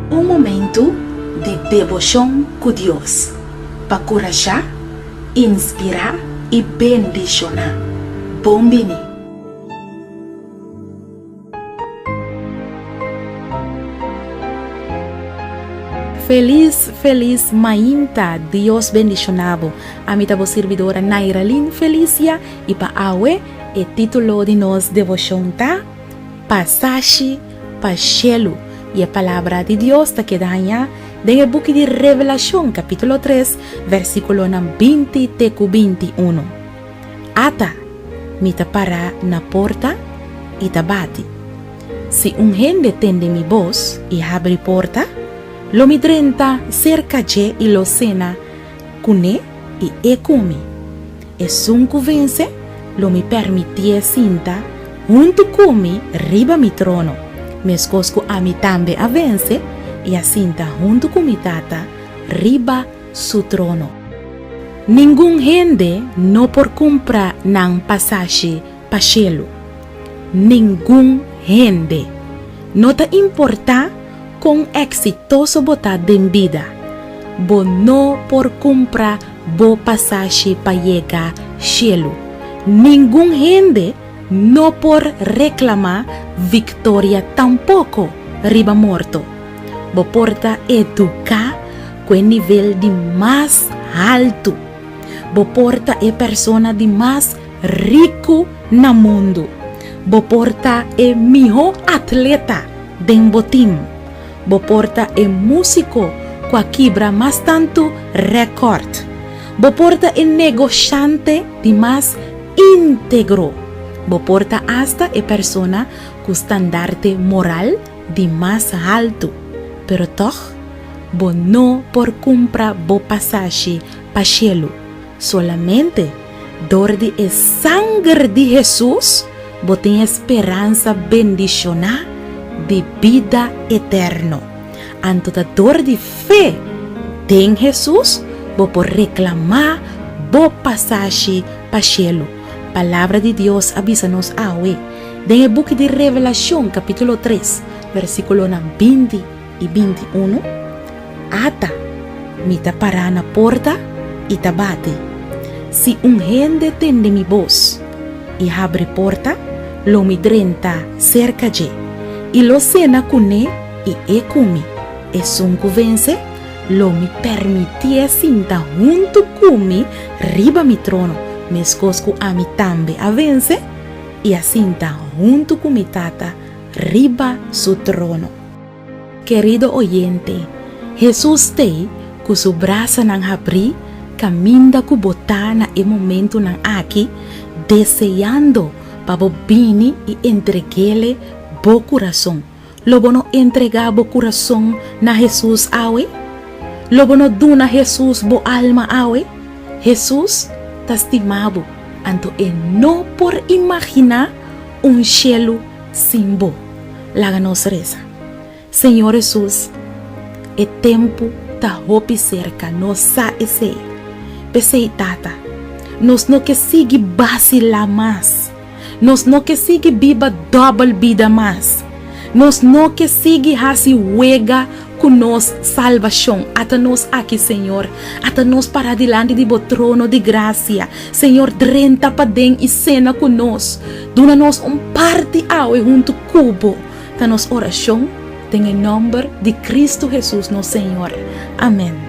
Un momentu di deboshon ku Dios pa kurashá, inspirá i bendishoná. Bon bini! Felis felis mainta Dios bendiciona bo ami ta bo sirbidora Nairalyn Felicia y pa awe e titulo di nos devocion ta Pasashi pa Shelu y e palabra di Dios ta keda haña den e buki di Revelacion capitulo tres versiculonan binti te cu 21. Ata, mi ta pará na porta i ta bati. Si un hende tende mi bos i habri porta, lo mi drenta serka dje i lo sena kuné i e ku mi. Esun ku vense, lo mi permitié sinta huntu ku mi riba mi trono, meskos ku ami tambe a vense i a sinta huntu ku mi Tata riba su trono. Ningun hende no por kumpra nan pasashi pa shelu. Ningun hende. No ta importá kon eksitoso bo ta den bida, bo no por kumpra bo pasashi pa yega shelu. Ningun hende no por reklamá viktoria tampoko riba morto. Bo por ta eduká ku e nivel di mas haltu. Bo por ta e persona di mas riku na mundu. Bo por ta e mihó atleta den bo tim. Bo por ta e músiko ku a kibra mas tantu rèkòrt. Bo por ta e negoshante di mas íntegro. Bo por ta asta e persona ku standarte moral di mas haltu, pero tòg bo no por kumpra bo pasashi pa shelu. Solamente dor di e sanger di Hesus bo tin e speransa bendishoná di bida eterno. Anto ta dor di fe den Hesus bo por reklamá bo pasashi pa shelu. Palabra di Dios a bisa nos awe Den e buki di Revelashon kapítulo tres, versíkulonan 20 i 21, Ata, mi ta pará na porta i ta bati. Si un hende tende mi bos i habri porta, lo mi drenta serka dje, i lo sena kuné i e ku mi. Esun ku vense, lo mi permitié sinta huntu ku mi riba mi trono, meskos ku ami tambe a vense i a sinta huntu ku mi Tata riba su trono. Kerido oyente, Hesus t'ei ku su brasanan habrí kaminda ku bo ta na e momentunan aki, deseando pa bo bini i entreg'Ele bo kurason. Lo bo no entregá bo kurason na Hesus awe? Lo bo no duna Hesus bo alma awe? Hesus ta stima bo, anto e no por imaginá un shelu sin bo. Laga nos resa. Señor Hesus, e tempu ta hopi serka, nos sa esei. P'esei, Tata, nos no ke sigui basilá mas. Nos no ke sigui biba dòbel bida mas. Nos no ke sigui hasi wega ku nos salbashon. Ata nos aki, Señor. Ata nos pará dilanti di bo trono di grasia. Señor, drenta paden i sena ku nos. Duna nos un parti awe huntu ku bo. Ta nos orashon den e nòmber di Kristu Hesus nos Señor. Amèn.